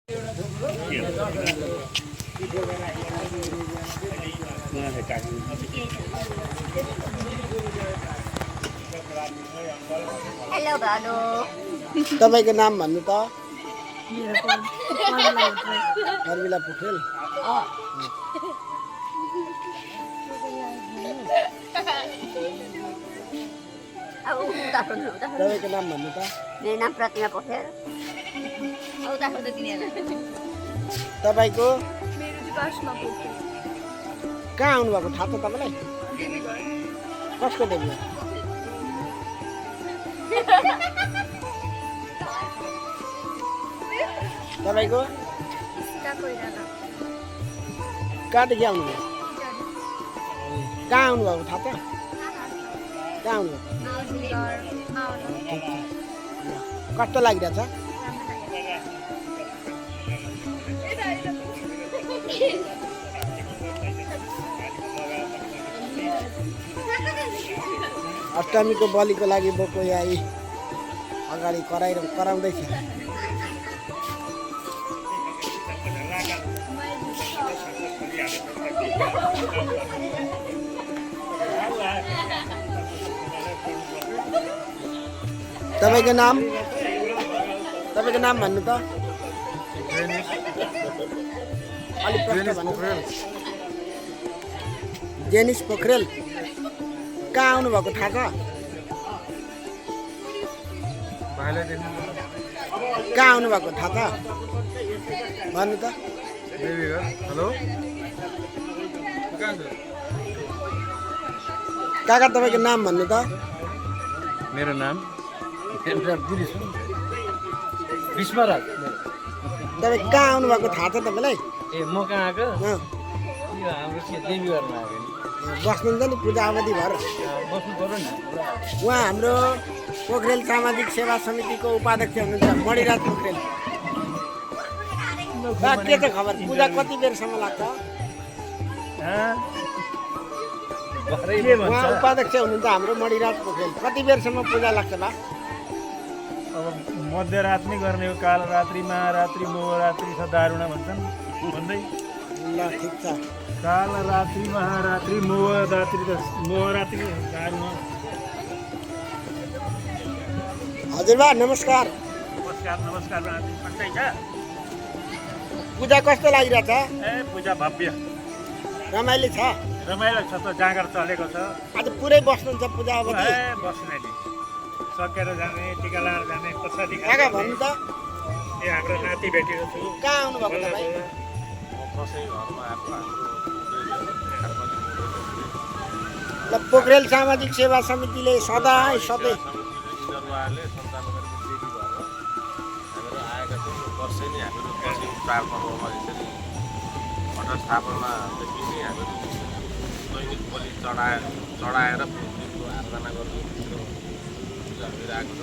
Hello Bhanu तपाईको नाम भन्नु त अर्मिला पोखरेल तपाईको नाम भन्नु त मेरो नाम प्रतिमा पोखरेल तपाईको कहाँ आउनुभएको थाहा छ तपाईँलाई कसको देवी तपाईको कहाँदेखि आउनुभयो कहाँ आउनुभएको थाहा छ कहाँ आउनुभयो कस्तो लागिरहेछ अष्टमीको बलिको लागि बोको आई अगाडि कराउँदैछ तपाईको नाम भन्नु त अलि प्रश्न भन्नु जेनिस पोखरेल कहाँ आउनुभएको थाहा छ कहाँ आउनुभएको थाहा छ भन्नु त हेलो काका तपाईँको नाम भन्नु त मेरो नाम विश्वराज तपाईँ कहाँ आउनुभएको थाहा छ तपाईँलाई ए म कहाँ आएको यो हाम्रो देवीघरमा आएको नि बस्नुहुन्छ नि पूजा अवधि भएर बस्नु पर्यो नि उहाँ हाम्रो पोखरेल सामाजिक सेवा समितिको उपाध्यक्ष हुनुहुन्छ मणिराज पोखरेल के छ खबर पूजा कति बेरसम्म लाग्छ उहाँ उपाध्यक्ष हुनुहुन्छ हाम्रो मणिराज पोखरेल कति बेरसम्म पूजा लाग्छ बा अब मध्यरात नै गर्ने हो काल रात्रि महारात्रि मोहरात्रि छ दारुणा भन्छन् भन्दै ल ठिक छ काल रात्रि महारात्रि मोहरात्रि मोहरात्रि दारुणा हजुरबा नमस्कार नमस्कार सन्चै छ पूजा कस्तो लागिरहेछ ए पूजा भव्य रमाइलो छ रमाइलो छ त जाँगर चलेको छ आज पुरै बस्नुहुन्छ पूजा अवधि ए बस्ने नि सकेर जाने टिका लाएर जाने प्रसादी काका भन्नु त ए हाम्रो नाति भेटेको छु कहाँ आउनुभएको तपाईँ ल पोखरेल सामाजिक सेवा समितिले सधैँ चाडपर्वमा यसरी घटस्थापनादेखि नै हामीहरू दैनिक बलि चढाएर दिनको आराधना गर्नु पूजा भइरहेको छ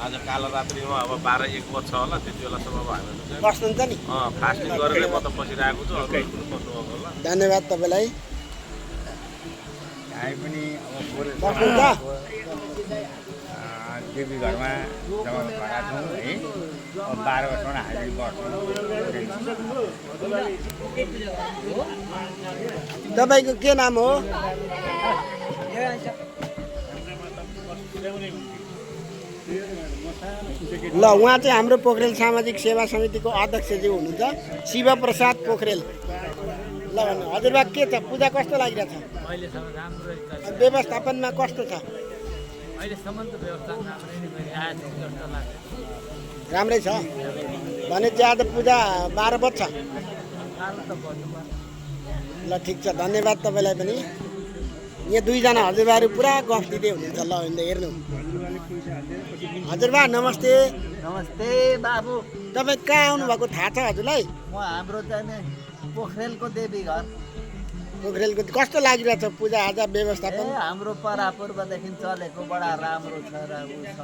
आज कालरात्रिमा अब 12-1 बज्छ होला त्यति बेलासम्म अब हामीहरू बस्नुहुन्छ नि फास्टिङ गरेर म त बसिरहेको छु अरू बस्नुभएको होला धन्यवाद तपाईँलाई हामी पनि अब बस्नुहुन्छ देवी घरमा जब भएका छौँ है अब 12 वर्षमा हामी बस्छौँ तपाईँको के नाम हो ल उहाँ चाहिँ हाम्रो पोखरेल सामाजिक सेवा समितिको अध्यक्षज्यू हुनुहुन्छ शिवप्रसाद पोखरेल ल भन्नु हजुरबा के छ पूजा कस्तो लागिरहेछ व्यवस्थापनमा कस्तो छ राम्रै छ भने चाहिँ आज पूजा 12 बज्छ ल ठिक छ धन्यवाद तपाईँलाई पनि यहाँ दुईजना हजुरबाहरू पुरा गफ दिँदै हुनुहुन्छ ल हेर्नु हजुरबा नमस्ते नमस्ते बाबु तपाईँ कहाँ आउनुभएको थाहा छ हजुरलाई म हाम्रो चाहिँ पोखरेलको देवी घर पोखरेलको कस्तो लागिरहेछ पूजा आज व्यवस्थापन हाम्रो परापूर्वदेखि चलेको बडा राम्रो छ र ऊ छ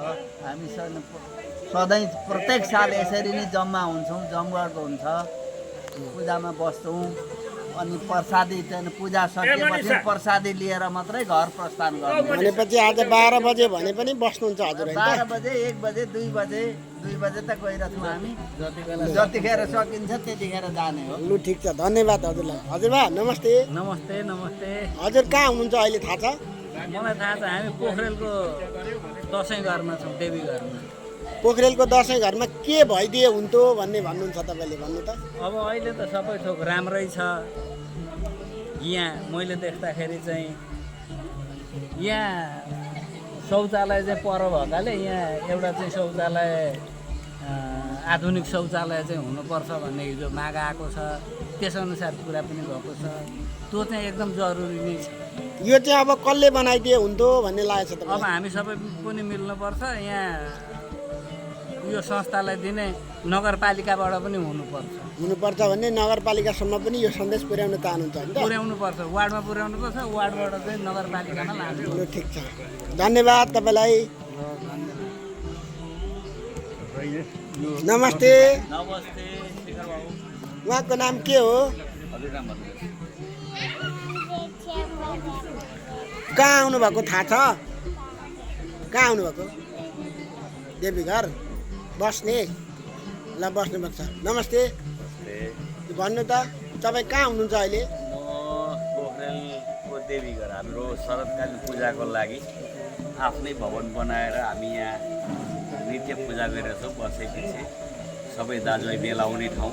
हामी सधैँ प्रत्येक साल यसरी नै जम्मा हुन्छौँ जमघट हुन्छ पूजामा बस्छौँ अनि प्रसादी त्यहाँदेखि पूजा सकेपछि प्रसादी लिएर मात्रै घर प्रस्थान गर्नु। भनेपछि आज 12 बजे भने पनि बस्नुहुन्छ हजुर होइन 12 बजे 1 बजे 2 बजे त गइरहेछौँ हामी। जतिखेर सकिन्छ त्यतिखेर जाने हो। लु ठिक छ धन्यवाद हजुरलाई। हजुरबा नमस्ते। नमस्ते नमस्ते। हजुर कहाँ हुनुहुन्छ अहिले थाहा छ? मलाई थाहा छ हामी पोखरेलको दसैँ घरमा छौँ, देवी घरमा। पोखरेलको दसैँ घरमा के भइदिए हुन्थ्यो भन्ने भन्नुहुन्छ तपाईँले भन्नु त? अब अहिले त सबै थोक राम्रै छ। यहाँ मैले देख्दाखेरि चाहिँ यहाँ शौचालय चाहिँ पर भएकाले यहाँ एउटा चाहिँ शौचालय आधुनिक शौचालय चाहिँ हुनुपर्छ भन्ने हिजो माग आएको छ। त्यसअनुसार कुरा पनि भएको छ। त्यो चाहिँ एकदम जरुरी नै छ। यो चाहिँ अब कसले बनाइदिए हुन्थ्यो भन्ने लागेको छ अब तपाईँलाई? हामी सबै पनि मिल्नुपर्छ। यहाँ यो संस्थालाई दिने नगरपालिकाबाट पनि हुनुपर्छ भन्ने नगरपालिकासम्म पनि यो सन्देश पुर्याउन चाहनुहुन्छ होइन त? पुर्याउनुपर्छ। वार्डमा पुर्याउनुपर्छ। वार्डबाट चाहिँ नगरपालिकामा लानु। लु ठिक छ धन्यवाद तपाईँलाई। नमस्ते। नमस्ते शेखर बाबु। उहाँको नाम के हो? कहाँ आउनुभएको थाहा छ? कहाँ आउनुभएको? देवीघर बस्ने? ल बस्नुपर्छ। नमस्ते भन्नु त तपाईँ कहाँ हुनुहुन्छ अहिले? म पोखरेलको देवीघर हाम्रो शरदकालीन पूजाको लागि आफ्नै भवन बनाएर हामी यहाँ नित्य पूजा गरिरहेछौँ। वर्षैपछि सबै दाजुभाइ भेला हुने ठाउँ।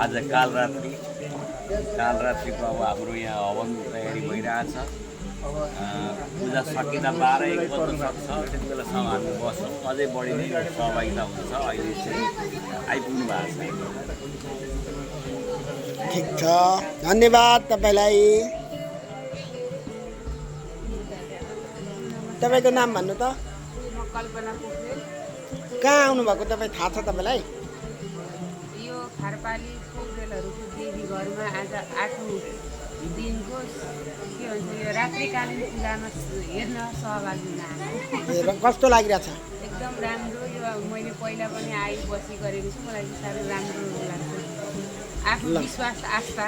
आज कालरात्रिको अब हाम्रो यहाँ हवन तयारी भइरहेछ। पूजा सकिँदा 12-1 बज्न सक्छ। त्यति बेलासम्म हामी बस्छौँ। अझै बढी नै सहभागिता हुन्छ। अहिले चाहिँ आइपुग्नु भएको छ। ठिक छ धन्यवाद तपाईँलाई। तपाईँको नाम भन्नु त? कल्पना पोखरेल। कहाँ आउनुभएको तपाईँ थाहा छ तपाईँलाई? यो खारपाली पोखरेलहरूको देवी घरमा आज 8औँ दिनको के भन्छ यो रात्रिकालीन पूजामा हेर्न सहभागी हुन आएको। कस्तो लागिरहेछ? एकदम राम्रो। यो मैले पहिला पनि बसी गरेको छु। मलाई चाहिँ साह्रै राम्रो लाग्छ। आफ्नो विश्वास आस्था।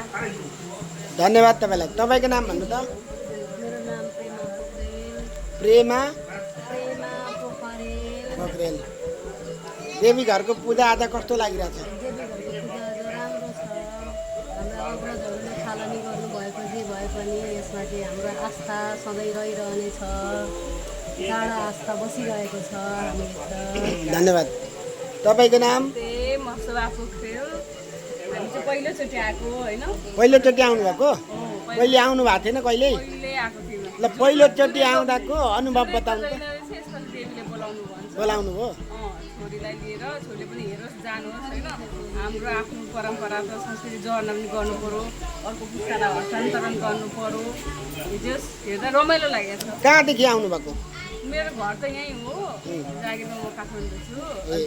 धन्यवाद तपाईँलाई। तपाईँको नाम भन्नु त? मेरो नाम प्रेमा पोखरेल। पोखरेल। देवी घरको पूजा आज कस्तो लागिरहेछ? राम्रो छ। हाम्रो अग्रजहरूले थालनी गर्नुभएको जे भए पनि यसमा चाहिँ हाम्रो आस्था सधैँ रहिरहनेछ। गाढा आस्था बसिरहेको छ हामीभित्र। धन्यवाद। तपाईँको नाम? मसुवा पोखरेल। हामी चाहिँ पहिलोचोटि आएको होइन। पहिलोचोटि आउनुभएको? पहिले आउनु भएको थिएन कहिले? पहिले आएको थियौँ। ल पहिलोचोटि आउँदाको अनुभव बताउनु त। यसपालि देवीले बोलाउनु भन्छ। बोलाउनु भयो? छोरीलाई लिएर छोरीले पनि हेरोस् जानुहोस् होइन। हाम्रो आफ्नो परम्परा र संस्कृति जर्ना पनि गर्नु पऱ्यो। अर्को पुस्तालाई हस्तान्तरण गर्नु पऱ्यो। हिजोस् हेर्दा रमाइलो लागेको छ। कहाँदेखि आउनुभएको? मेरो घर त यहीँ हो। जागिरमा म काठमाडौँ छु।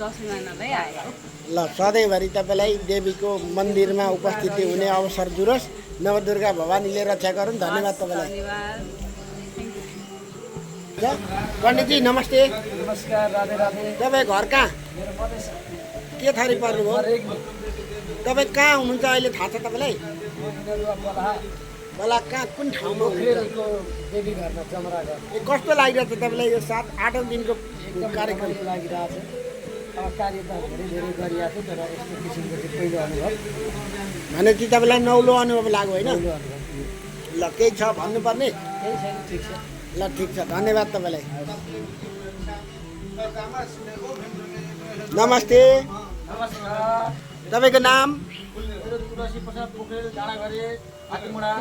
दसैँ महिनालाई आएको। ल सधैँभरि तपाईँलाई देवीको मन्दिरमा उपस्थिति हुने अवसर जुरोस्। नवदुर्गा भवानीले रक्षा गरून्। धन्यवाद तपाईँलाई। धन्यवाद। पण्डितजी नमस्ते। नमस्कार। राधे राधे। तपाईँ घर कहाँ? के थरी पर्नुभयो? तपाईँ कहाँ हुनुहुन्छ अहिले थाहा छ तपाईँलाई? बला कहाँ कुन ठाउँमा हुनुहुन्छ? देवी घरमा जमराघर। कस्तो लागिरहेको छ तपाईँलाई यो 7-8औँ दिनको कार्यक्रम? लागिरहेछ। अब कार्य त धेरै गरिरहेको छ तर यस्तो किसिमको चाहिँ पहिलो अनुभव। भनेपछि तपाईँलाई नौलो अनुभव लाग्यो होइन? ल केही छ भन्नुपर्ने? केही छैन। ठिक छ। ल ठिक छ धन्यवाद तपाईँलाई। नमस्ते। नमस्कार। तपाईँको नाम? मेरो तुलसी प्रसाद पोखरेल डाँडाघरे हातिमुडा।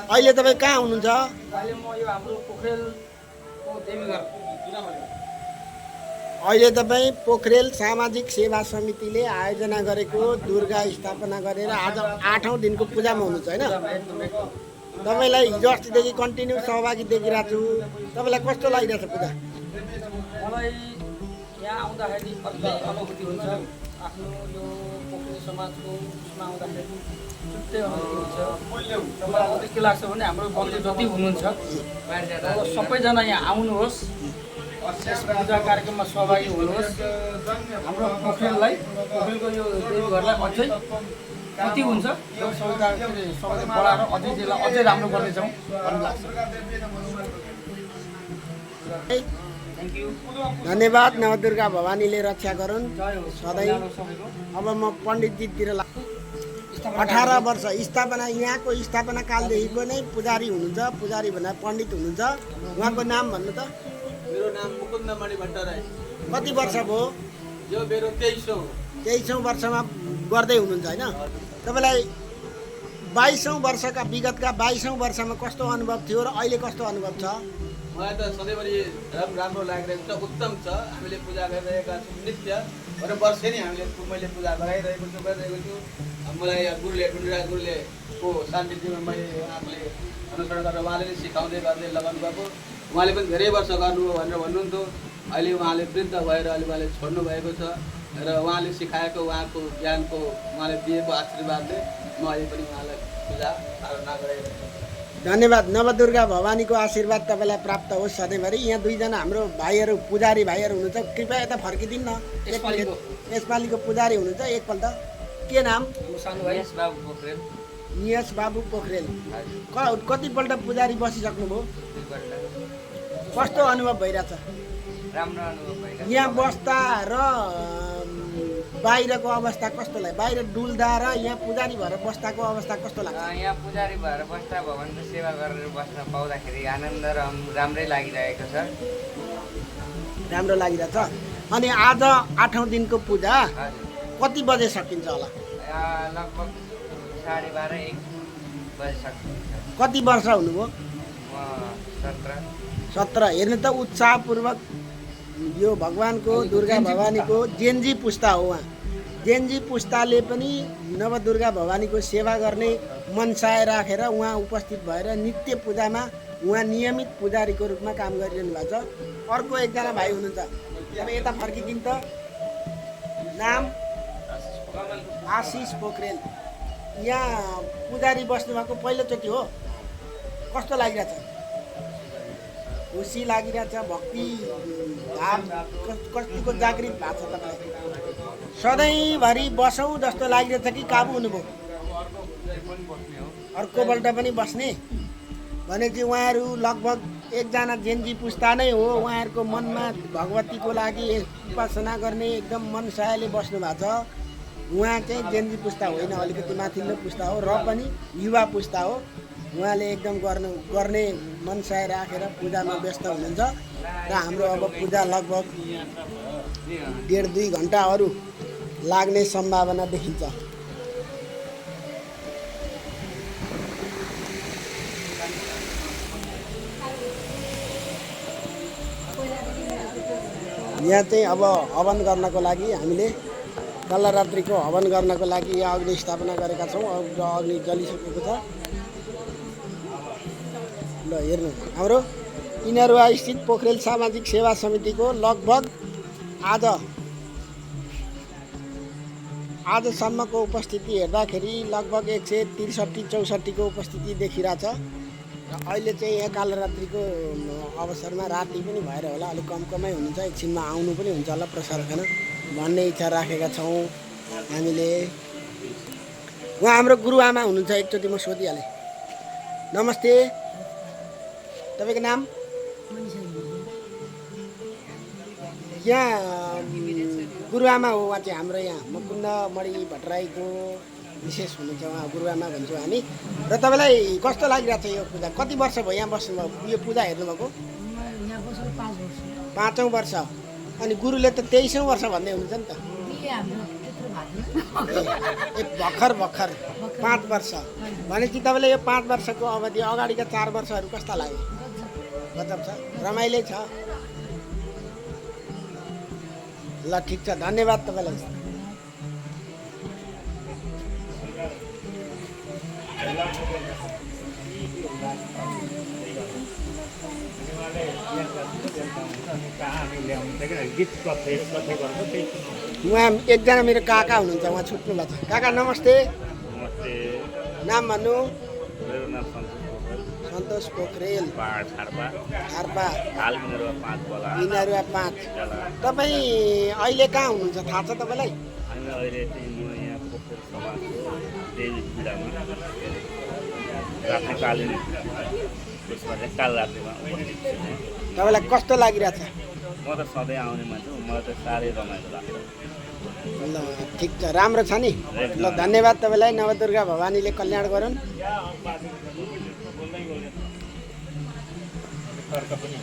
अहिले तपाईँ कहाँ हुनुहुन्छ? अहिले म यो हाम्रो पोखरेलको देवीघर। अहिले तपाईँ पोखरेल सामाजिक सेवा समितिले आयोजना गरेको दुर्गा स्थापना गरेर आज 8औँ दिनको पूजामा हुनुहुन्छ होइन? तपाईँलाई हिजो अस्तिदेखि कन्टिन्यू सहभागी देखिरहेको छु। तपाईँलाई कस्तो लागिरहेछ पूजा? मलाई यहाँ आउँदाखेरि अर्कै अनुभूति हुन्छ। आफ्नो यो पोखरेल समाजको उसमा आउँदाखेरि छुट्टै अनुभूति हुन्छ। र मलाई चाहिँ के लाग्छ भने हाम्रो बन्धु जति हुनुहुन्छ सबैजना यहाँ आउनुहोस्। यस पूजा कार्यक्रममा सहभागी हुनुहोस्। हाम्रो पोखरेलको यो देवीघरलाई अझै कति हुन्छ यो सुविधा सबैले बढाएर अझै त्यसलाई अझै राम्रो गर्नेछौँ भन्ने लाग्छ। धन्यवाद। नवदुर्गा भवानीले रक्षा गरून् सधैँ। अब म पण्डितजीतिर 18 वर्ष स्थापना, यहाँको स्थापना कालदेखिको नै पुजारी हुनुहुन्छ। पुजारी भन्दा पण्डित हुनुहुन्छ। उहाँको नाम भन्नु त? मेरो नाम मुकुन्दमणि भट्टराई। कति वर्ष भयो? यो मेरो 23औं वर्षमा गर्दै हुनुहुन्छ होइन? तपाईँलाई 22औं वर्षका विगतका 22औं वर्षमा कस्तो अनुभव थियो र अहिले कस्तो अनुभव छ? मलाई त सधैँभरि राम्रो लागिरहेको छ, उत्तम छ। हामीले पूजा गरिरहेका छौँ नित्य वर्षेनी मैले पूजा गरिरहेको छु। मलाई गुरुले डुन्डुरा गुरुले को सान्निध्यमा मैले उहाँले अनुसरण गरेर उहाँले नै सिकाउँदै गर्दै लगाउनु भएको। उहाँले पनि धेरै वर्ष गर्नुभयो भनेर भन्नुहुन्थ्यो। अहिले उहाँले वृद्ध भएर अहिले उहाँले छोड्नु भएको छ र उहाँले सिकाएको उहाँको ज्ञानको उहाँले दिएको आशीर्वादले म अहिले पनि उहाँलाई पूजा आराधना गरिरहेको छु। धन्यवाद। नवदुर्गा भवानीको आशीर्वाद तपाईँलाई प्राप्त होस् सधैँभरि। यहाँ दुईजना हाम्रो भाइहरू पुजारी भाइहरू हुनुहुन्छ, कृपया यता फर्किदिनु न। यसपालिको पुजारी हुनुहुन्छ, एकपल्ट के नाम? नियस बाबु पोखरेल। कतिपल्ट पुजारी बसिसक्नुभयो? कस्तो अनुभव भइरहेछ? राम्रो अनुभव भइरहेछ। यहाँ बस्दा र बाहिरको अवस्था कस्तो लाग्यो? बाहिर डुल्दा र यहाँ पुजारी भएर बस्दाको अवस्था कस्तो लाग्छ? यहाँ पुजारी भएर बस्दा भगवानको सेवा गरेर बस्न पाउँदाखेरि आनन्द र राम्रै लागिरहेको छ। राम्रो लागिरहेछ। अनि आज 8औं दिनको पूजा कति बजे सकिन्छ होला? लगभग 12:30-1 बजे सकिन्छ। कति वर्ष हुनुभयो? म 17। हेर्नु त उत्साहपूर्वक यो भगवानको दुर्गा भवानीको जेन्जी पुस्ता हो। उहाँ जेन्जी पुस्ताले पनि नवदुर्गा भवानीको सेवा गर्ने मनसाय राखेर उहाँ उपस्थित भएर नित्य पूजामा उहाँ नियमित पुजारीको रूपमा काम गरिरहनु भएको छ। अर्को एकजना भाइ हुनुहुन्छ, अब यता फर्किदिनु त। नाम? आशिष पोखरेल। यहाँ पुजारी बस्नुभएको पहिलोचोटि हो? कस्तो लागिरहेछ? खुसी लागिरहेछ? भक्ति भाव कतिको जागृत भएको छ तपाईँलाई? सधैँभरि बसौँ जस्तो लागिरहेछ कि काबु हुनुभयो? अर्कोपल्ट पनि बस्ने भनेपछि उहाँहरू लगभग एकजना जेन्जी पुस्ता नै हो। उहाँहरूको मनमा भगवतीको लागि उपासना गर्ने एकदम मनसायले बस्नु भएको छ। उहाँ चाहिँ जेन्जी पुस्ता होइन, अलिकति माथिल्लो पुस्ता हो र पनि युवा पुस्ता हो। उहाँले एकदम गर्ने मनसाय राखेर पूजामा व्यस्त हुनुहुन्छ र हाम्रो अब पूजा लगभग 1.5-2 घन्टाहरू लाग्ने सम्भावना देखिन्छ। यहाँ चाहिँ अब हवन गर्नको लागि हामीले कालरात्रिको हवन गर्नको लागि यहाँ अग्नि स्थापना गरेका छौँ र अग्नि जलिसकेको छ। ल हेर्नु, हाम्रो इनरुवा स्थित पोखरेल सामाजिक सेवा समितिको लगभग आजसम्मको उपस्थिति हेर्दाखेरि लगभग 163-64 को उपस्थिति देखिरहेछ। र अहिले चाहिँ यहाँ कालरात्रिको अवसरमा राति पनि भएर होला, अलिक कमै हुनुहुन्छ। एकछिनमा आउनु पनि हुन्छ होला प्रसाद खान भन्ने इच्छा राखेका छौँ हामीले। उहाँ हाम्रो गुरुआमा हुनुहुन्छ, एकचोटि म सोधिहालेँ। नमस्ते, तपाईँको नाम? यहाँ गुरुआमा हो उहाँ चाहिँ हाम्रो यहाँ मुकुन्दमणि भट्टराईको विशेष हुनुहुन्छ, उहाँ गुरुआमा भन्छौँ हामी। र तपाईँलाई कस्तो लागिरहेको छ यो पूजा? कति वर्ष भयो यहाँ बस्नुभयो, यो पूजा हेर्नुभएको? 5औं वर्ष। अनि गुरुले त 23औं वर्ष भन्दै हुनुहुन्छ नि त। भर्खर 5 वर्ष भनेपछि तपाईँले यो 5 वर्षको अवधि अगाडिका 4 वर्षहरू कस्ता लाग्यो? गजब छ, रमाइलो छ। ल ठिक छ, धन्यवाद तपाईँलाई। उहाँ एकजना मेरो काका हुनुहुन्छ, उहाँ छुट्नु भएको छ। काका नमस्ते। नमस्ते। नाम भन्नु? मेरो नाम सन्तोष पोखरेल। थार्पा। हाल इनरुवा 5 तपाईँ अहिले कहाँ हुनुहुन्छ थाहा छ तपाईँलाई? होइन, चाहिँ अहिले चाहिँ म यहाँ पोखरेल समाजको देवी पूजामा रात्रिकालीन त्यसमा चाहिँ काल रात्रिमा उपस्थित छु म। तपाईँलाई कस्तो लागिरहेछ? म त सधैँ आउने मान्छे हो, मलाई त साह्रै रमाइलो लाग्छ। ल ठिक छ, राम्रो छ नि। ल धन्यवाद तपाईँलाई। नवदुर्गा भवानीले कल्याण गरून्। तर्क पनि